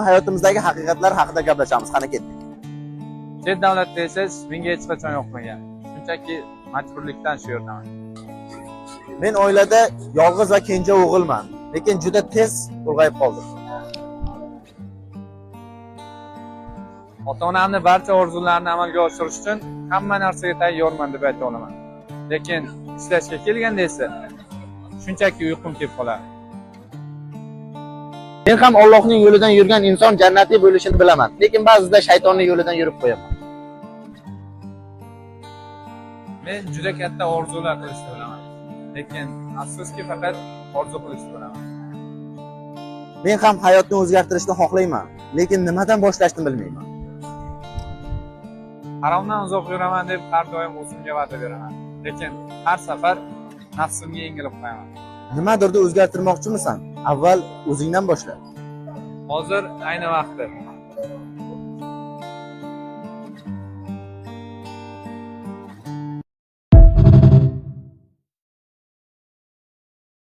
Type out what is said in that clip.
Hayotimizdagi haqiqatlar haqida gaplashamiz. Qani, ketdik. Chet davlatda yashash menga hech qachon yoqmagan. Shunchaki majburlikdan shu yerdaman. Men oilada yolg'iz va kenja o'g'ilman, lekin juda tez ulg'ayib qoldim. Ota-onamni barcha orzularini amalga oshirish uchun hamma narsaga tayyorman deb ayta olaman. Lekin ishlashga kelganda esa shunchaki uyqum kelib qoladi. Men ham Allohning yo'lidan yurgan inson jannatli bo'lishini bilaman, lekin ba'zida shaytonning yo'lidan yurib qo'yaman. Men juda katta orzular qilishni bilaman. Lekin afsuski, faqat orzu qilishni bilaman. Men ham hayotni o'zgartirishni xohlayman, lekin nimadan boshlashni bilmayman. Haromdan uzoq yuraman deb har doim o'zimga va'da beraman. Lekin har safar nafsimga yengilib qo'yaman. Nimadirni o'zgartirmoqchimisan? Avval o'zingdan boshla. Hozir ayni vaqti.